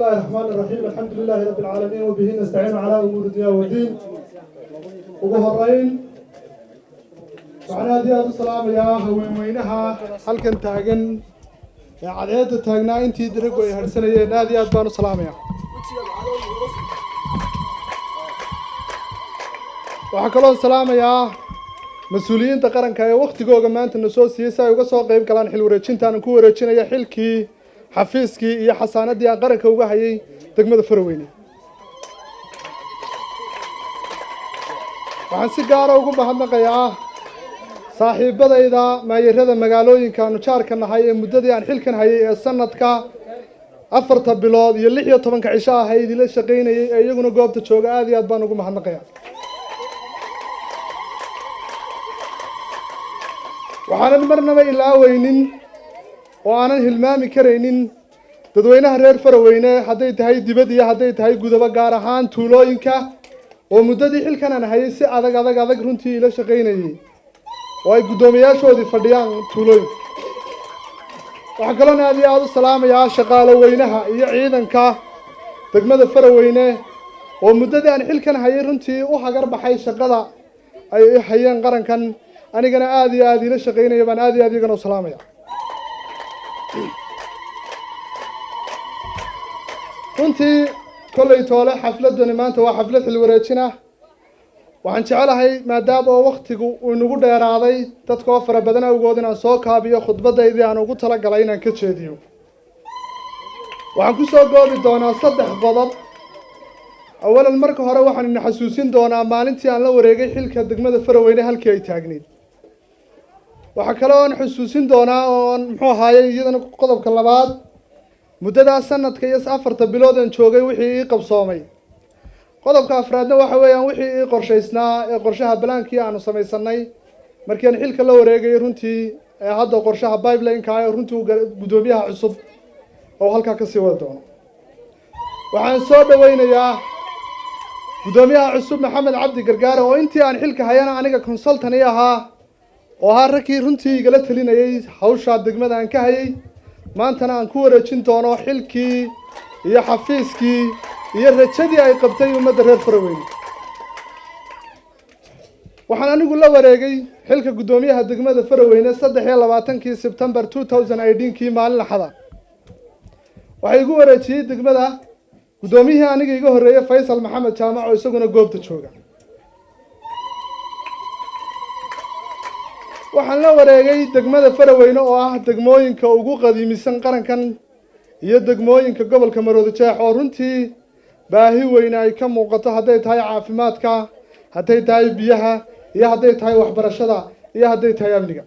الله الرحمن الرحيم، الحمد لله رب العالمين، وبه نستعين على أمور الدنيا والدين. Ugu horeyn waxaan aad iyo aada u salaamayaa haweenweynaha halkan taagan ee cadceedda taagnaa intii daragu ay harsanayeen. Aad iyo aad baan u salaamayaa. Waxaan kaloo salaamayaa mas-uuliyiinta qaranka ee waktigooga maanta na soo siiyey si ay uga soo qeyb galaan xil wareejintaan ku wareejinaya xilkii, xafiiskii iyo xasaanadii aan qaranka uga hayay degmada Faraweyne. Waxaan si gaara ugu mahadnaqayaa saaxiibadayda maayarada magaalooyinka aanu jaarka nahay ee muddadii aan xilkan hayay ee sanadka, 4ta bilood iyo 16ka cisho ahayd ila shaqaynayay ee iyaguna goobta jooga. Aad iyo aad baan ugu mahadnaqayaa. Waxaanan marnaba ilaaweynin oo aanan hilmaami karaynin dadweynaha reer Faraweyne, hadday tahay dibad iyo hadday tahay gudaba, gaar ahaan tuulooyinka oo muddadii xilkan aan hayay si adag adag adag runtii ila shaqaynayay oo ay guddoomiyaashoodii fadhiyaan tuulooyinka. Waxaan kaloona aad iyo aada u salaamayaa shaqaalo weynaha iyo ciidanka degmada Faraweyne oo muddadii aan xilkan hayay runtii u hagar baxay shaqada ay hayeen qarankan, anigana aada iyo aada ila shaqaynaya baan aad iyo aad iyagana u salaamaya. Runtii kolley toole xafladani maanta waa xaflad xil wareejin ah. Waxaan jecelahay, maadaama oo waktigu uu inagu dheeraaday dadka oo fara badan awgood, inaan soo kaabiyo khudbadaydii aan ugu talagalay inaan ka jeediyo. Waxaan kusoo goobi doonaa saddex qodob. Awalan, marka hore waxaan ina xasuusin doonaa maalintii aan la wareegay xilka degmada Faraweyne halkii ay taagnayd. Waxaa kale oon xusuusin doonaa oon muxuu ahaayey iyadana qodobka labaad muddadaas sanadka iyo 4ta bilood aan joogay wixii ii qabsoomay. Qodobka afraadna waxa weeyaan wixii ii qorshaysnaa ee qorshaha balaankii aanu samaysanay markii aan xilka la wareegayay runtii, ee hadda qorshaha pipeline-ka ee runtii guddoomiyaha cusub oo halkaa kasii wadi doono. Waxaan soo dhaweynayaa guddoomiyaha cusub, Maxamed Cabdi Gargaare, oo intii aan xilka hayana aniga consultant ii ahaa oo ahaa raggii runtii igala talinayay hawsha degmada aan ka hayay, maantana aan ku wareejin doono xilkii iyo xafiiskii iyo rajadii ay qabtay ummadda reer Faraweyne. Waxaan anigu la wareegay xilka guddoomiyaha degmada Faraweyne 23kii Sebtembar 2018kii, maalin Axada. Waxay igu wareejiyey degmada guddoomiyihii aniga iga horreeyey, Faysal Maxamed Jaamac, oo isaguna goobta jooga. Waxaan la wareegay degmada Faraweyne oo ah degmooyinka ugu qadiimisan qarankan iyo degmooyinka gobolka Maroodi Jeex, oo runtii baahi weyne ay ka muuqato, hadday tahay caafimaadka, hadday tahay biyaha, iyo hadday tahay waxbarashada, iyo hadday tahay amniga.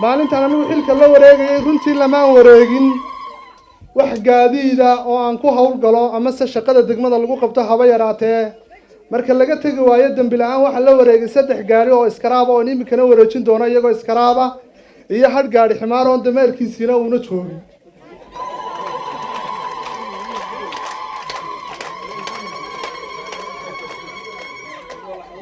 Maalintaan anigu xilka la wareegayay runtii lamaan wareegin wax gaadiida oo aan ku howlgalo amase shaqada degmada lagu qabto haba yaraatee, marka laga tegi waayo dembi la-aan. Waxaa la wareegay saddex gaari oo iskaraaba oon iminkana wareejin doono iyagoo iskaraaba, iyo hadh gaari ximaar oon dameerkiisiina uuna joogin.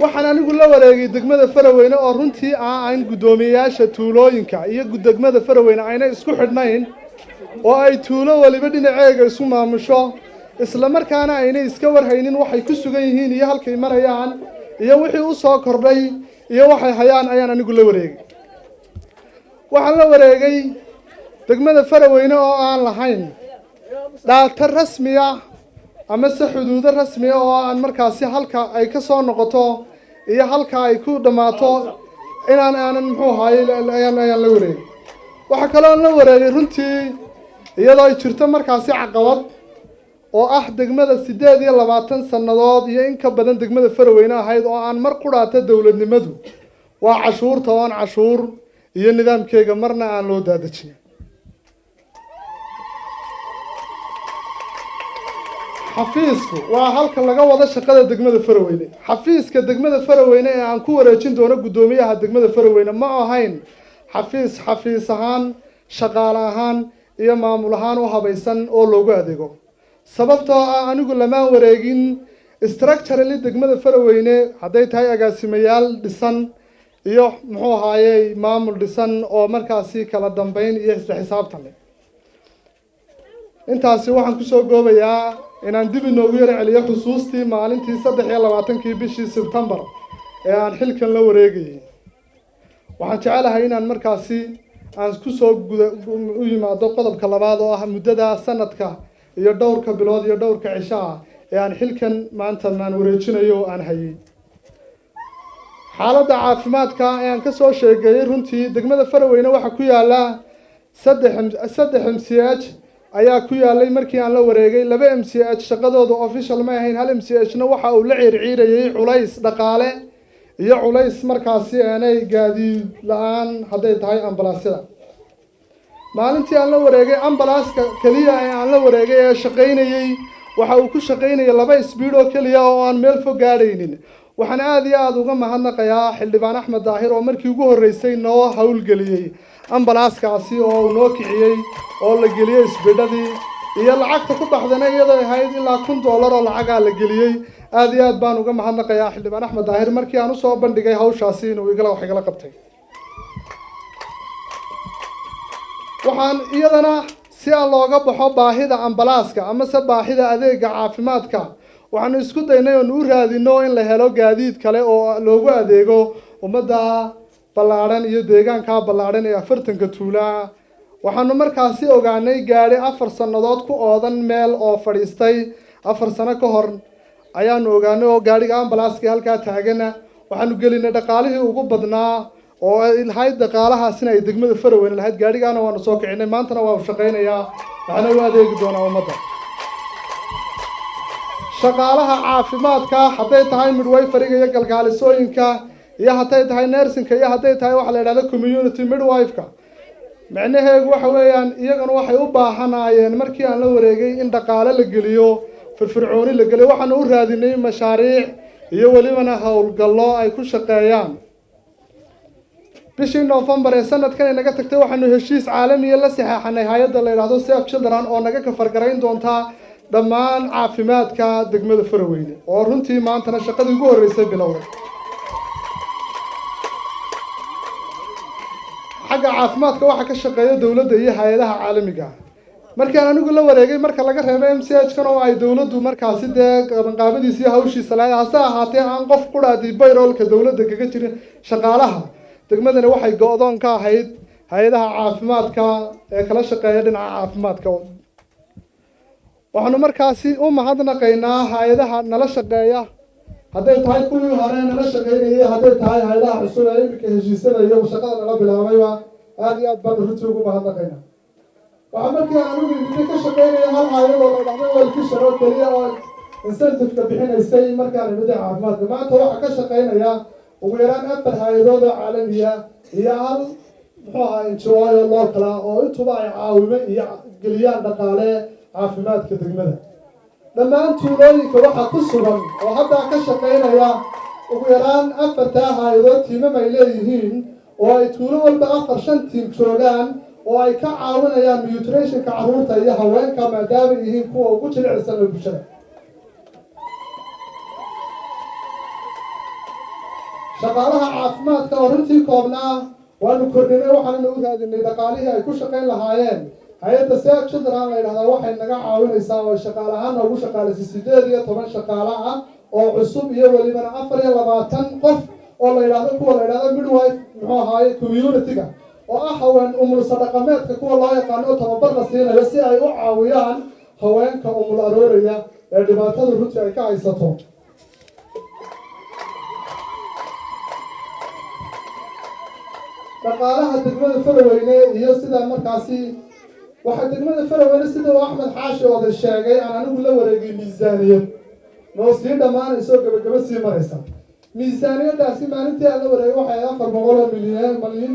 Waxaan anigu la wareegay degmada Faraweyne oo runtii aan guddoomiyeyaasha tuulooyinka iyo degmada Faraweyne ayna isku xidhnayn, oo ay tuulo waliba dhinaceega isu maamusho, isla markaana aynay iska warhaynin waxay ku sugan yihiin iyo halkay marayaan iyo wixii u soo kordhay iyo waxay hayaan ayaan anigu la wareegay. Waxaan la wareegay degmada Faraweyne oo aan lahayn data rasmiya amase xuduudo rasmiya oo aan markaasi halka ay ka soo noqoto iyo halka ay ku dhammaato inaan aanan muxuu ahaayey ayaan la wareegay. Waxaa kaloo la wareegay runtii iyadoo ay jirto markaasi caqabad oo ah degmada 28 sannadood iyo in ka badan degmada Faraweyne ahayd oo aan mar qudhaata dowladnimadu waa cashuurta oon cashuur iyo nidaamkeega marna aan loo daadejin. Xafiisku waa halka laga wado shaqada degmada Faraweyne. Xafiiska degmada Faraweyne ee aan ku wareejin doono guddoomiyaha degmada Faraweyne ma ahayn xafiis xafiis ahaan, shaqaale ahaan iyo maamul ahaan u habaysan oo loogu adeego, sababtoo ah anigu lamaan wareegin structurally degmada Faraweyne, hadday tahay agaasimayaal dhisan iyo muxuu ahaayey maamul dhisan oo markaasi kala dambeyn iyo isla xisaabtan leh. Intaasi waxaan kusoo goobayaa inaan dib inoogu yaro celiyo xusuustii maalintii 23-kii bishii Sebtembar ee aan xilkan la wareegayay. Waxaan jecelahay inaan markaasi aan kusoo guda u yimaado qodobka labaad, oo ah muddada sanadka iyo dhowrka bilood iyo dhowrka cisho ah ee aan xilkan maanta maan wareejinayo oo aan hayay. Xaaladda caafimaadka ee aan kasoo sheegeeyey, runtii degmada Faraweyne waxaa ku yaala saddex MCH ayaa ku yaalay markii aan la wareegay. Laba MCH shaqadooda official ma ahayn, hal MCH na waxa uu la ciirciirayay culays dhaqaale iyo culays markaasi aanay gaadiid la-aan, hadday tahay ambalaasyada. Maalintii aan la wareegay, ambalaaska keliya ee aan la wareegay ee shaqaynayey waxa uu ku shaqaynayay laba speed oo keliya oo aan meel fog gaadhaynin. Waxaan aada iyo aada uga mahadnaqayaa Xildhibaan Axmed Daahir oo markii ugu horreysay noo howlgeliyey ambalaaskaasi, oo uu noo kiciyey oo la geliyey speedadii, iyo lacagta ku baxdana iyadoo ahayd ilaa $1000 oo lacagaa la geliyey. Aada iyo aad baan uga mahadnaqayaa Xildhibaan Axmed Daahir markii aan usoo bandhigay hawshaasi inuu igala wax igala qabtay. Waxaan iyadana, si aan looga baxo baahida ambalaaska amase baahida adeega caafimaadka, waxaanu isku daynay oonu u raadino in la helo gaadiid kale oo loogu adeego ummadda ballaadhan iyo deegaanka ballaadhan ee 40-ka tuulaa. Waxaanu markaasi ogaanay gaadhi 4 sannadood ku oodan meel oo fadhiistay. 4 sano ka hor ayaanu ogaanay oo gaadhiga ambalaaskii halkaa taagana. Waxaanu gelinay dhaqaalihii ugu badnaa oo ay lahayd, dhaqaalahaasina ay degmada Faraweyne lahayd. Gaadhigaana waanu soo kicinay, maantana waa u shaqaynayaa, waxaana u adeegi doonaa ummadda. Shaqaalaha caafimaadka, hadday tahay midwiferyga iyo galkaalisooyinka, iyo hadday tahay nursingka, iyo hadday tahay waxa la yidhahdo community midwife-ka, micnaheedu waxa weeyaan iyaguna waxay u baahanaayeen markii aan la wareegay in dhaqaale la geliyo, firfircooni la geliyo. Waxaanu u raadinay mashaariic iyo welibana howlgallo ay ku shaqeeyaan. Bishii Noofembar ee sanadkan ay naga tagtay, waxaanu heshiis caalamiya la saxeexanay hay-adda la yidhahdo Save Children, oo naga covergarayn doonta dhammaan caafimaadka degmada Faraweyne, oo runtii maantana shaqadii ugu horreysay bilowday. Xagga caafimaadka waxaa ka shaqeeya dowladda iyo hay-adaha caalamiga ah. Markaan anigu la wareegay, marka laga reebo MCH kan oo ay dowladdu markaasi dee qabanqaabadiisa iyo hawshiisa lahayd, hase ahaatee aan qof quraadii payrollka dowladda kaga jirin, shaqaalaha degmadani waxay go-doon ka ahayd hay-adaha caafimaadka ee kala shaqeeya dhinaca caafimaadka. Waxaanu markaasi u mahadnaqaynaa hay-adaha nala shaqeeya, hadday tahay kuwii hore nala shaqeynayay, hadday tahay hay-adaha cusub ee iminka heshiisada iyo shaqada nala bilaabayba, aada iyo aad baanu runtii ugu mahadnaqaynaa. Waxaa markii anigu imida ka shaqeynaya hal hay-ad oo la dhahdo World Vision oo keliya oo incentive-ka bixinaysay markaan imida caafimaadka. Maanta waxaa ka shaqeynaya ugu yaraan afar hay-adood oo caalamiya iyo hal, muxuu ahaa, NGO local ah, oo intuba ay caawimo iyo geliyaan dhaqaale caafimaadka degmada. Dhammaan tuulooyinka waxaa ku sugan oo haddaa ka shaqeynaya ugu yaraan afartaa hay-adood teamam ay leeyihiin, oo ay tuulo walba afar shan team joogaan, oo ay ka caawinayaan nutritionka carruurta iyo haweenka, maadaama yihiin kuwa ugu jilicsan ee bulshada. Shaqaalaha caafimaadka oo runtii koobnaa waanu kordhinay, waxaanuna u raadinay dhaqaalihii ay ku shaqayn lahaayeen. Hay-adda Save Children la yidhahdaa waxay naga caawinaysaa oo shaqaale ahaan noogu shaqaalaysay 18 shaqaale ah oo cusub, iyo welibana 24 qof oo la yidhahdo kuwa la yidhahdo midwife, muxuu ahaaye, community-ga, oo ah haween umulsa dhaqameedka kuwa loo yaqaano, oo tababar la siinayo si ay u caawiyaan haweenka umul arooraya ee dhibaatada runtii ay ka haysato. Dhaqaalaha degmada Faraweyne iyo sida markaasi waxaa degmada Faraweyne, sida uu Axmed Xaashi oday sheegay, aan anigu la wareegay miisaaniyad noo sii dhammaanayso, gabagabo sii maraysa. Miisaaniyaddaasi maalintii aan la wareegay waxay 400 oo milyan malyin,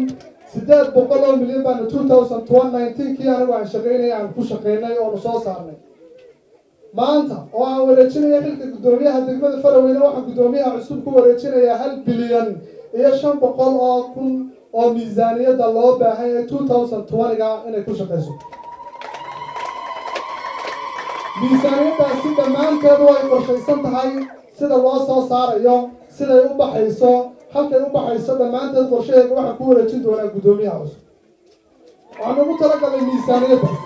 800 oo milyan baanu 2019-kii anigu aan shaqaynay aan ku shaqaynay oonu soo saarnay. Maanta oo aan wareejinaya xilka guddoomiyaha degmada Faraweyne, waxaan guddoomiyaha cusub ku wareejinayaa 1 bilyan iyo 500 oo kun oo miisaaniyadda loo baahan yahay 2020-ga inay ku shaqayso. Miisaaniyaddaasi dhammaanteedu ay qorshaysan tahay, sida loo soo saarayo, siday u baxayso, halkay u baxayso, dhammaanteed qorshaheeda waxaan ku wareejin doonaa guddoomiyaha cusub. Waxaan ugu talagalnay miisaaniyaddaas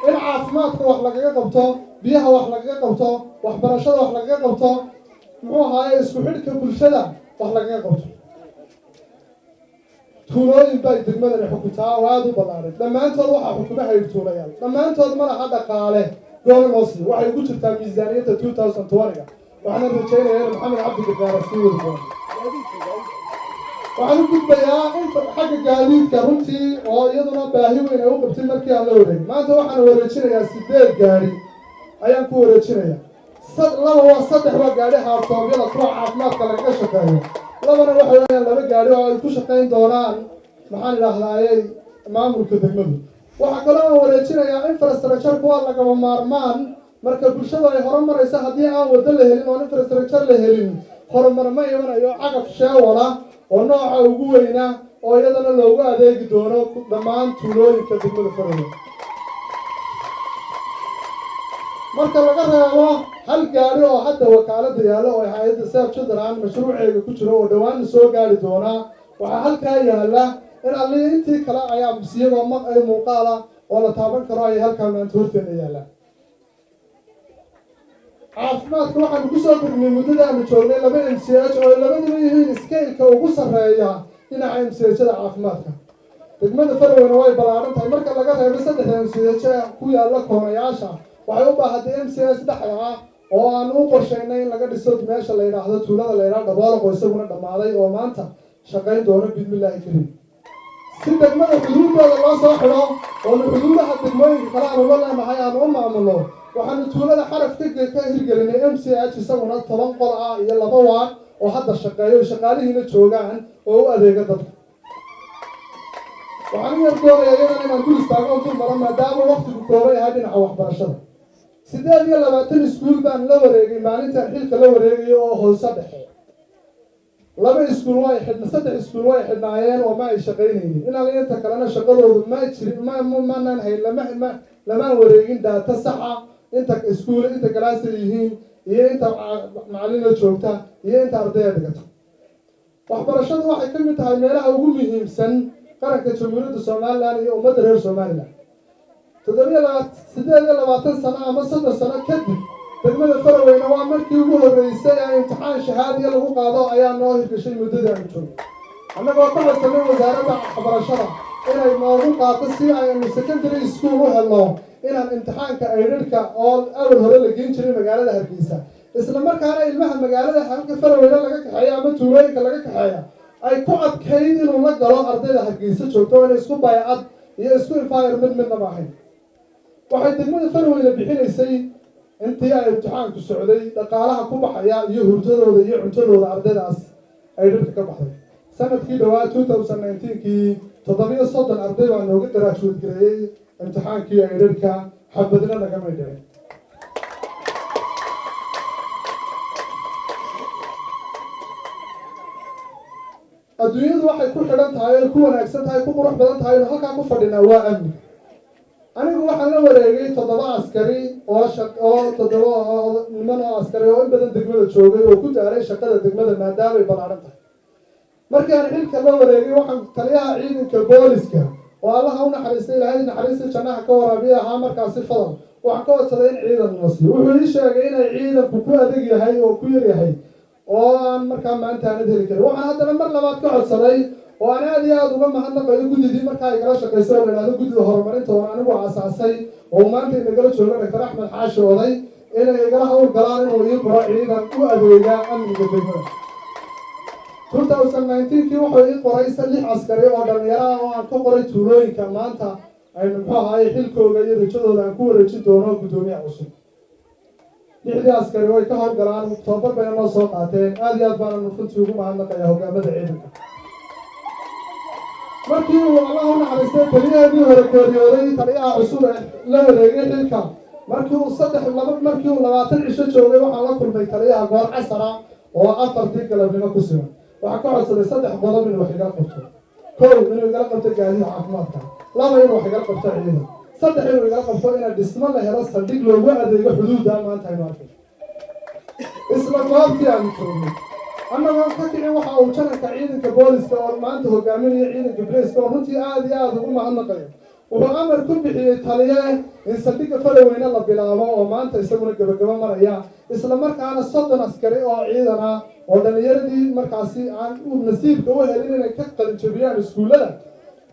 in Caafimaadka wax lagaga qabto, biyaha wax lagaga qabto, waxbarashada wax lagaga qabto, muxuu ahaaye, isku xidhka bulshada wax lagaga qabto. Tuulooyin bay degmadani xukuntaa oo aada u ballaaray. Dhammaantood waxaa xukuma haydh tuulayaal. Dhammaantood ma laha dhaqaale gooni loo siiyo. Waxay ugu jirtaa miisaaniyadda 2020-ga, waxaana rajaynayaa in Maxamed Cabdi Gargaara sii wadi doono. Waxaan u gudbayaa inta xagga gaadiidka, runtii oo iyaduna baahi weyn ay u qabtay markii aan la wareegay. Maanta waxaan wareejinayaa sideed gaari ayaan ku wareejinayaa. Laba waa, saddex waa gaadhi hardtop-yada kuwa caafimaadka lagaga shaqeeyo, labana waxa weeyaan laba gaadhi oo ay ku shaqayn doonaan, maxaan idhaahdayey, maamulka degmadu. Waxaa kaloo aan wareejinayaa infrastructure. Kuwa lagama maarmaan marka bulshadu ay horumarayso. Haddii aan waddo la helin oon infrastructure la helin, horumar ma imanayo. Cagaf sheewala oo nooca ugu weyna oo iyadana loogu adeegi doono dhammaan tuulooyinka degmada Farowe, marka laga reebo hal gaari oo hadda wakaalada yaallo oo hay'adda Save Children mashruuceega ku jiro oo dhowaan soo gaari doonaa. Waxaa halkaa yaalla in allii intii kale ayaa iyagoo maq ay muuqaala oo la taaban karo ayay halkaa maanta horteena yaallaan. Caafimaadka waxaanu kusoo gudnay muddada aanu joognay laba MCH oo labaduba yihiin scale-ka ugu sarreeya dhinaca MCH-da caafimaadka. Degmada Faraweyne way ballaaran tahay. Marka laga reebo saddexda MCH ku yaalla koonayaasha, waxay u baahatay MCH dhexda ah oo aan u qorshaynay in laga dhiso meesha la yidhaahdo, tuulada la yidhahdo Dhaboolaq, oo isaguna dhammaaday oo maanta shaqayn doono, bismillaahi kariim. Si degmada xuduudooda loo soo xidho oonu xuduudaha degmooyinka kale aan uga leenahay aan u maamulno, waxaanu tuulada Xaraf ka hirgelinay MCH isaguna 10 qol ah iyo laba ward oo hadda shaqeeyo, shaqaalihiina joogaan oo u adeega dadka. Waxaan u yar doonaya iyadana inaan dul istaago dul maro, maadaama waktigu kooban yahay, dhinaca waxbarashada. 28 iskuul baan la wareegay maalintaan xilka la wareegayo oo hoose dhexe. Laba iskuul way xidhna, saddex iskuul way xidhnaayeen oo ma ay shaqaynaynin. Inaan inta kalena shaqadoodu ma jirin, ma manaan hayn, lama ma lamaan wareegin data saxa, inta iskuul, inta class-ay yihiin iyo inta macalina joogta iyo inta ardaya dhigata. Waxbarashadu waxay ka mid tahay meelaha ugu muhiimsan qaranka Jamhuuriyadda Somaliland iyo ummadda reer Somaliland. 28 sano ama 30 sano kadib, degmada Faraweyne waa markii ugu horreysay ee imtixaan shahaadiya lagu qaado ayaa noo hirgashay muddadii aanu joogno, annagoo ka codsanay wasaaradda waxbarashada inay noogu qaato si aynu secondary school u helno, inaan imtixaanka aydhadhka oo awal hore la geen jiray magaalada Hargeysa, isla markaana ilmaha magaalada halka Faraweyne laga kaxeeya ama tuulooyinka laga kaxeeya ay ku adkayd inuu la galo ardayda Hargeysa joogto, inay isku baycad iyo isku environment midnaba ahayn. Waxay degmada Faraweyne bixinaysay intii ay imtixaanku socday dhaqaalaha ku baxaya iyo hurdadooda iyo cuntadooda ardaydaas ay dhirka ka baxday. Sanadkii dhawaa 2019-kii, 37 arday baa nooga graduate gareeyey imtixaankii aydharka, xabadna nagamay dhicin. Adduunyadu waxay ku xidhan tahay ay ku wanaagsan tahay, ku qurux badan tahay inu halkaa ku fadhinaa waa amni. Anigu waxaan la wareegay toddoba askari oo shaq oo toddoba oo niman oo askari oo in badan degmada joogay oo ku daaray shaqada degmada, maadaamay ballaaran tahay. Markii aan xilka la wareegay, waxaan taliyaha ciidanka booliska, oo Allaha u naxariistay, Ilaahay naxariista jannaha ka waraabiya, ahaa markaasi Fadal, waxaan ka codsaday in ciidan noo siiyo. Wuxuu ii sheegay inay ciidanku ku adeeg yahay oo ku yar yahay oo aan markaa maanta aanad heli karin. Waxaan haddana mar labaad ka codsaday, oo aan aada iyo aada uga mahadnaqayo guddidii markaa igala shaqaysay oo la idhahdo guddida horumarinta, oon anigu aasaasay oo maanta inagala joogo Doctor Axmed Xaashi Oday, inay igala hawl galaan inuu ii qoro ciidan u adeega amniga degmada. 2019-kii wuxuu ii qoray lix askari oo dhalinyaro ah oo aan ka qoray tuulooyinka. Maanta aynu, muxuu ahaay, xilkooga iyo rajadooda aan ku wareejin doono guddoomiyaha cusub. Lixdii askari way ka howlgalaan, tababar bayna noo soo qaateen. Aada iyo aad baananu runtii ugu mahadnaqayaa hogaamada ciidanka. Markii uu, Allah u naxariistay, taliyaheedii hore geeriyooday, taliyaha cusub ee la wareegay xilka markii uu saddex laba markii uu 20 cisho joogay, waxaan la kulmay taliyaha goor casara oo 4-tii galabnimo ku siman. Waxaan ka codsaday saddex qodob inuu wax igala qabto: kow, inuu igala qabto gaadiida caafimaadka; laba, inuu wax igala qabto ciidan; saddex, inuu igala qabto inaa dhismo la helo saldhig loogu adeego xuduudda maanta aynu arkay. Isla goobtii aanu joognay, annagoon ka kicin, waxa uu jananka ciidanka booliska oo maanta hogaaminaya ciidanka booliska, oo runtii aada iyo aada ugu mahadnaqayo, Wuxuu amar ku bixiyey taliye in saldhigga Faraweyne la bilaabo, oo maanta isaguna gabagabo maraya, isla markaana 30 askari oo ciidan ah oo dhalinyaradii markaasi aan u nasiibka u helin inay ka qalinjabiyaan iskuullada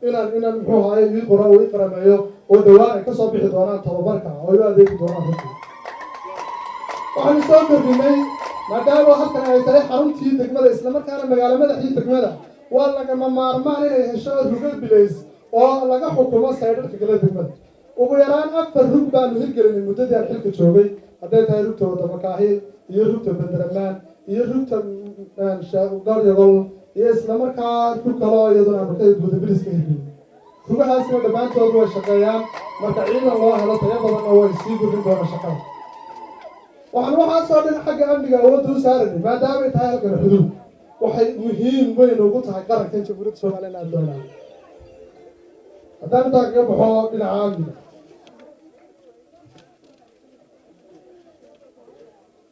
inaan muxuu ahaye ii qoro oo ii qarameeyo, oo dhawaan ay kasoo bixi doonaan tababarka oo ay u adeegi doonaan. Runtii waxaanu soo kordhinay, maadaama halkan ay tahay xaruntii degmada, islamarkaana magaalo madaxii degmada, waa lagama maarmaan inay hesho rugo bilays oo laga xukumo saydharka kale degmada. Ugu yaraan afar rug baanu hirgelinay muddadii aan xilka joogay, hadday tahay rugta Wadamakaahi iyo rugta Benderamaan iyo rugta Garyagol iyo islamarkaa rug kaloo iyaduna aanu ka gudabilis ka hirgelin. Rugahaasina dhammaantood way shaqeeyaan. Marka ciidan loo helo tayo badanna way sii gudin doonaan shaqada. Waxaan waxaasoo dhan xagga amniga awoodda u saaranay maadaamay tahay halkan xuduud, waxay muhiim weyn ugu tahay qarankan Jamhuuriyadda Somaliland aada loo ilaaliyo. Haddaan intaa kaga baxo dhinaca amniga,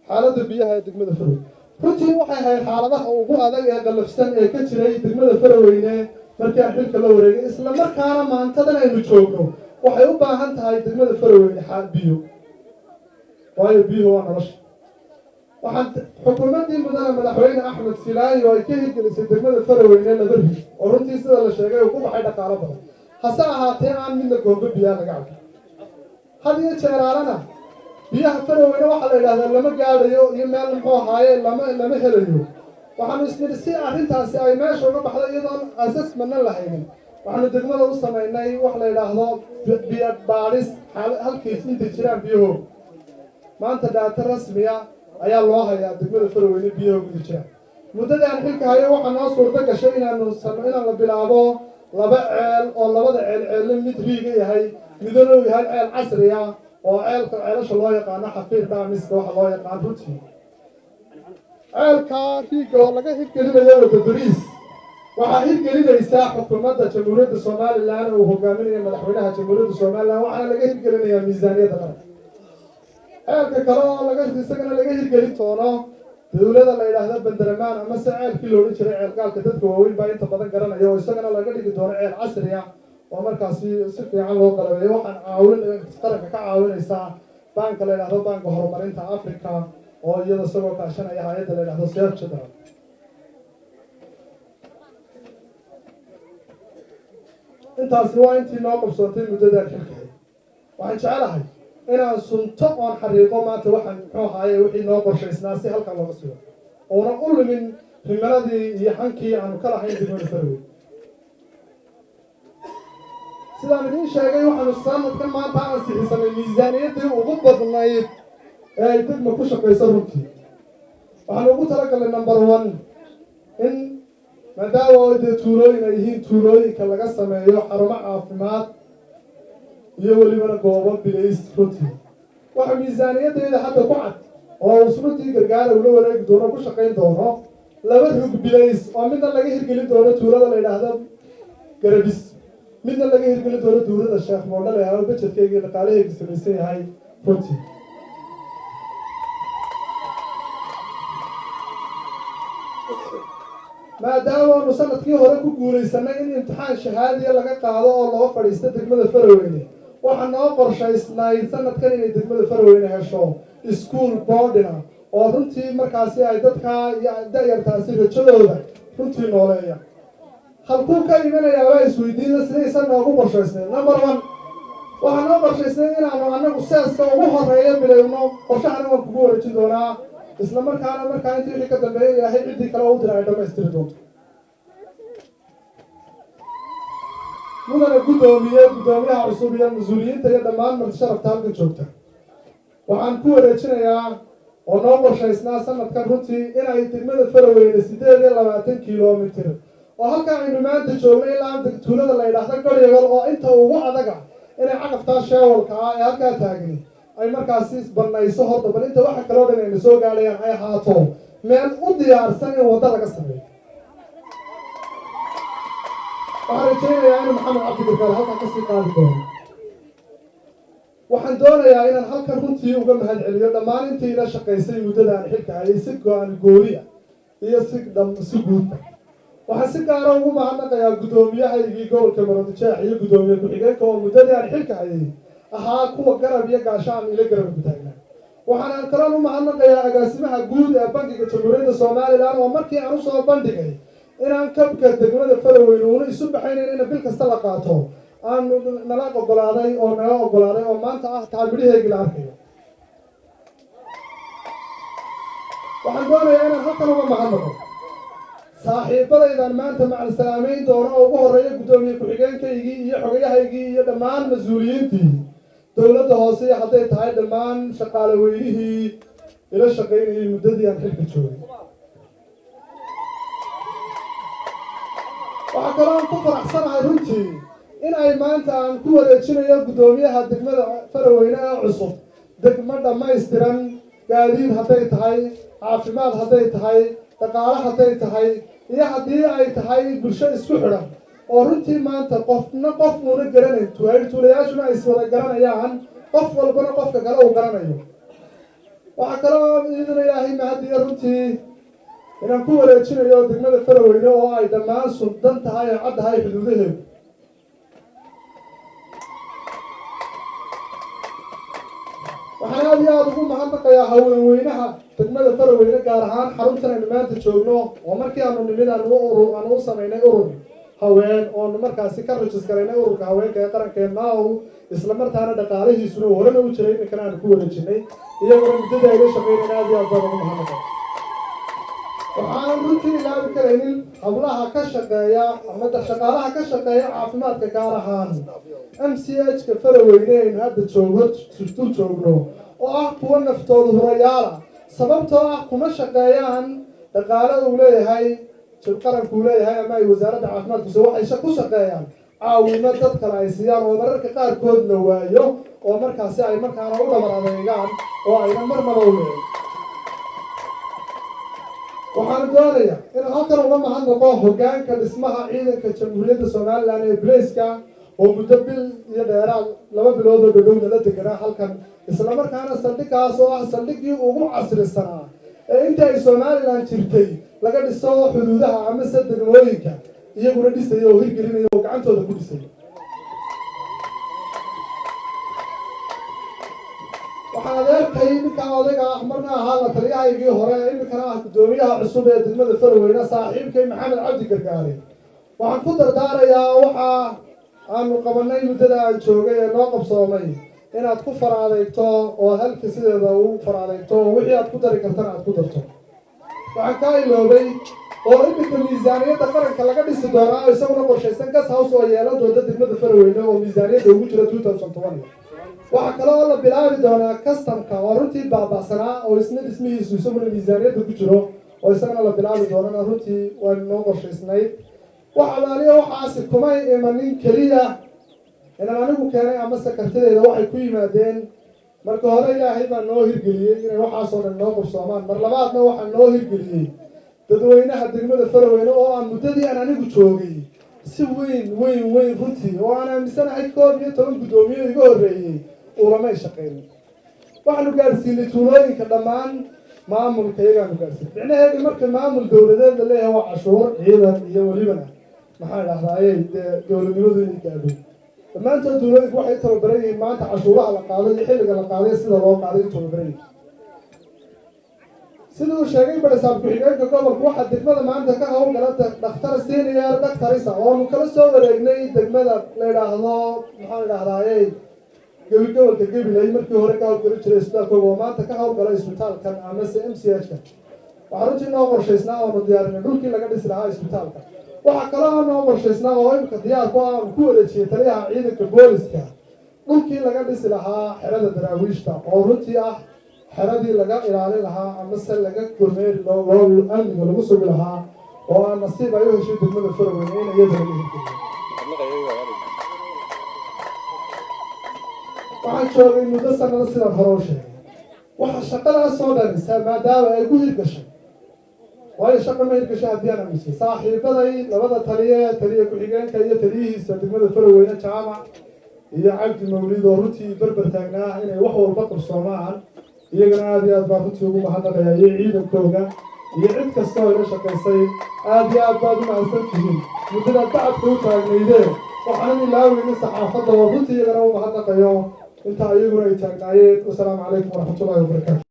xaaladda biyaha ee degmada Faraweyne runtii waxay ahayd xaaladaha ugu adag ee qallafsan ee ka jiray degmada Faraweyne markii aan xilka la wareegay. Isla markaana maantadan aynu joogno waxay u baahan tahay degmada Faraweyne biyo, waayo biyuhu waa nolosha. Waxaan xukuumaddii mudane madaxweyne Axmed Silaayi oo ay ka hirgelisay degmada Faraweyne laba rig, oo runtii sida la sheegay uu ku baxay dhaqaalo badan, hase ahaatee aan midna goombo biyaa laga cabin. Had iyo jeeraalana biyaha Faraweyne waxaa la yidhahdaa lama gaadhayo iyo meel muxuu ahaaye lama helayo. Waxaanu isnidhi si arrintaasi ay meesha uga baxdo, iyadoon assessmentna la haynin, waxaanu degmada u samaynay wax la yidhaahdo biyo baadhis, halkii intay jiraan biyahooga. Maanta data rasmiya ayaa loo hayaa degmada Faraweyne biyaha guda jiraan. Muddadii aan xilka hayo waxaa noo suurto gashay inaanu inaan la bilaabo laba ceel, oo labada ceel ceelle mid riiga yahay, midna uu yahay ceel casri ah oo ceelka ceelasha loo yaqaano xafiir damiska waxa loo yaqaan. Runtii ceelka riiga oo laga hirgelinayo Wadabariis waxaa hirgelinaysaa xukuumadda Jamhuuriyadda Somaliland oo uu hogaaminayo madaxweynaha Jamhuuriyadda Somaliland, waxaana laga hirgelinayaa miisaaniyadda qaranka. Ceelka kale oo laga isagana laga hirgelin doono dawlada la yidhaahdo Bandaramaan, ama se ceelkii la odhan jiray ceelgaalka, dadka waaweyn baa inta badan garanaya, oo isagana laga dhigi doono ceel casri ah oo markaasi si fiican loo qalabeeyo, waxaan caawin qaranka ka caawinaysaa baanka la yidhahdo Baanka Horumarinta Africa, oo iyada isagoo kaashanaya hay-adda la yidhahdo Save Children. Intaasi waa intii noo qabsoontay muddadaan xilkahay. Waxaan jecelahay inaan sunto oon xariiqo maanta waxaan muxuu ahaaye wixii noo qorshaysnaa, si halkan looga sigo oona u lumin himiladii iyo hankii aanu ka lahayn degmada Farawey. Sidaan idiin sheegay, waxaanu sanadkan maanta ansixisanay miisaaniyaddii ugu badnayd ee ay degma ku shaqayso. Runtii waxaanu ugu talagalnay number one in maadaama oo dee tuulooyin ay yihiin, tuulooyinka laga sameeyo xarumo caafimaad iyo welibana goobo bilays. Runtii waxa miisaaniyaddeeda hadda ku cad oo usruntii gargaara ula wareegi doono ku shaqayn doono laba rug bilays, oo midna laga hirgelin doono tuulada la yidhaahdo Garabis, midna laga hirgelin doono tuulada Sheekh Moodha la yidhahdo, bajedkayga dhaqaalahayga samaysan yahay. Runtii maadaama aanu sanadkii hore ku guulaysanay in imtixaan shahaadiya laga qaado oo loo fadhiisto degmada Faraweyne, waxaa noo qorshaysnayd sanadkan inay degmada Faraweyne hesho school boarding ah, oo runtii markaasi ay dadkaa iyo da-yartaasi rajadooda runtii nooleeya. Halkuu ka imanayaa waa isweydiina, sidaysan noogu qorshaysnay? Number one, waxaa noo qorshaysnay inaanu annagu seeska ugu horeeya bilowno. Qorshahana waan kugu wareejin doonaa, isla markaana markaa intii wixii ka dambeeya Ilaahay ciddii kale u dira ay dhamaystiri doonto. Mudane guddoomiye, guddoomiyaha cusub iyo mas-uuliyiinta iyo dhammaan marti sharafta halkan joogta, waxaan ku wareejinayaa oo noo qorshaysnaa sanadkan runtii inay degmada Faraweyne 28 kilomitir oo halkaa aynu maanta joogno ilaa tuulada la yidhaahdo Garyagol, oo inta ugu adaga inay caqaftaa sheewalka ah ee halkaa taagni ay markaasi banayso horta, bal inta waxa kaloo dhan ayna soo gaadhayaan ay ahaato meel u diyaarsan in waddo laga sameeyo. Waxaan rajaynayaa inuu Maxamed Cabdi Gargaar halkan kasii qaadi doono. Waxaan doonayaa inaan halkan runtii uga mahad celiyo dhammaan intii ila shaqaysay muddada aan xilka hayay, si go-aan gooni ah iyo si dham si guudba. Waxaan si gaara ugu mahadnaqayaa guddoomiyahaygii gobolka Maroodijeex iyo guddoomiye ku-xigeenka oo muddadii aan xilka hayay ahaa kuwa garab iyo gaashaan ila garab ku taagnaa. Waxaan kaloon u mahadnaqayaa agaasimaha guud ee Bankiga Jamhuuriyadda Somaliland, oo markii aan usoo bandhigay inaan kabka degmada Faraweyne uuna isu baxaynayn ina bil kasta la qaato, aan nala ogolaaday oo nala ogolaaday, oo maanta ah taa midhaheegii la arkayo. Waxaan doonayaa inaan halkan uga mahadnaqo saaxiibadaydan maanta macal doono, oo ugu horreeya guddoomiye ku-xigeenkaygii iyo xogayahaygii iyo dhammaan mas-uuliyiintii dowladda hoose, iyo hadday tahay dhammaan shaqaale weynihii ila shaqaynayay muddadii aan xilka joogay. Waxaa kaloo aan ku faraxsanahay runtii in ay maanta aan ku wareejinayo guddoomiyaha degmada Faraweyne ee cusub degmo dhammaystiran, gaadiid hadday tahay, caafimaad hadday tahay, dhaqaale hadday tahay, iyo haddii ay tahay bulsho isku xidhan, oo runtii maanta qofna qof uuna garanayn, tuulayaashuna ay iswada garanayaan, qof walbana qofka kale uu garanayo. Waxaa kaloo iyaduna Ilaahay mahadiyo runtii inaan ku wareejinayo degmada Faraweyne oo ay dhammaan sundan tahay ee caddahay xuduudaheedu. Waxaan aada iyo aada ugu mahadnaqayaa haweenweynaha degmada Faraweyne, gaar ahaan xaruntan aynu maanta joogno, oo markii aanu nimid aanu u samaynay urur haween, oonu markaasi ka rajis garaynay ururka haweenka ee qarankeenna, isla markaana dhaqaalihiisuna uu horena u jiray, iminkana aanu ku wareejinay, iyaguna muddadii ayla shaqeynayna aada iyo aad baan ugu mahadnaqay. Waxaanan runtii ilaabi karaynin hablaha ka shaqeeya ama shaqaalaha ka shaqeeya caafimaadka, gaar ahaan MCH-ka Faraweyne aynu hadda joogno, dul joogno, oo ah kuwa naftooda hurayaala, sababtoo ah kuma shaqeeyaan dhaqaale uu leeyahay qarankuu leeyahay ama ay wasaaradda caafimaadku soo. Waxay ku shaqeeyaan caawimo dad kale ay siiyaan, oo mararka qaarkood la waayo, oo markaasi ay markaana u dhabar adeegaan oo ayna marnaba u leeyin. Waxaanu doonayaa inaan halkan uga mahadnaqo hoggaanka dhismaha ciidanka Jamhuuriyadda Somaliland ee Blaiska, oo muddo bil iyo dheeraad, 2 bilood oo dhadhowna la deganaa halkan, islamarkaana saldhiggaas oo ah saldhiggii ugu casrisanaa ee intii ay Somaliland jirtay laga dhiso xuduudaha amase degmooyinka, iyaguna dhisaya oo hirgelinaya oo gacantooda ku dhisaya. Waxaan adeerkay, ninkaa odayga ah, marna ahaa la taliyahaygii hore, iminkana ah guddoomiyaha cusub ee degmada Faraweyne, saaxiibkay Maxamed Cabdi Gargaare, waxaan ku dardaarayaa waxa aanu qabanay muddada aan joogay ee noo qabsoomay inaad ku fara adeegto, oo halka sideeda ugu fara adeegto, oo wixii aad ku dari kartana aad ku darto. Waxaan kaa iloobay oo iminka miisaaniyadda qaranka laga dhisi doonaa oo isaguna qorshaysan guest house oo yeelan doonta degmada Faraweyne oo miisaaniyadda ugu jira 2020. Waxaa kale oo la bilaabi doonaa customka oo runtii baaba'sanaa, oo isna dhismihiisu isaguna miisaaniyadda ku jiro, oo isagana la bilaabi doonana runtii waa noo qorshaysnayd. Wax alaaliya waxaasi kumay imanin keliya inaan anigu keenay amase kartideeda. Waxay ku yimaadeen, marka hore Ilaahay baa noo hirgeliyey inay waxaasoo dhan noo qabsoomaan. Mar labaadna waxaa noo hirgeliyey dadweynaha degmada Faraweyne, oo aan muddadii aan anigu joogay si weyn weyn weyn runtii, oo aan aaminsanahay 11 guddoomiye iga horreeyey ulamay shaqaynin. Waxaanu gaadhsiinay tuulooyinka dhammaan maamulka iyagaanu gaadhsiinay. Micnaheedu marka maamul dowladeed la leeyahay waa cashuur, ciidan iyo welibana maxaa idhahdaayey dee dowladnimadu inay gaadho. Dhammaantood tuulooyinku waxay u tababaran yihiin maanta cashuuraha la qaaday iyo xilliga la qaaday, sida loo qaaday u tababaran yihiin. Sida uu sheegay barisaab ku-xigeenka gobolka, waxaa degmada maanta ka howlgala dhakhtar senior doctorisa oonu kala soo wareegnay degmada la idhaahdo, maxaa idhahdaayey, gebi gobolka Gabiley markii hore ka howlgali jiray isbitaalkooga, oo maanta ka howlgala isbitaalkan amase MCH-ka. Waxaa runtii noo qorshaysnaa oonu diyaarinay dhulkii laga dhisi lahaa isbitaalka. Waxaa kaloo noo qorshaysnaa oo imika diyaar ku ah aanu ku wareejiyey taliyaha ciidanka booliska dhulkii laga dhisi lahaa xerada daraawiishta, oo runtii ah xeradii laga ilaalin lahaa amase laga kormeeri loo amniga lagu sugi lahaa, oo aan nasiib ay u heshay degmada Faraweyne in iyada laga hirgeliyo. Waxaan joogay muddo sanado, sidaan hore u sheegay. Waxa shaqadaas oo dhanisa maadaama ay ku hirgashay, waayo shaqa ma hirgashay haddii aan aaminsan saaxiibaday labada taliye, taliye ku-xigeenka iyo taliyihiisa degmada Faraweyne, Jaamac iyo Cabdi Mawlid, oo runtii berber taagnaa inay wax walba qabsoomaan, iyagana aada iyo aad baan runtii ugu mahadnaqayaa, iyo ciidankooga. Iyo cid kasta oo ila shaqaysay, aad iyo aad baad u mahadsan tihiin muddadaad bacadka u taagnaydeen. Waxaanan ilaaweynin saxaafadda oo runtii iyagana u mahadnaqayo inta iyaguna ay taagnaayeen. Wasalaamu calaykum waraxmatullahi wabarakaatu.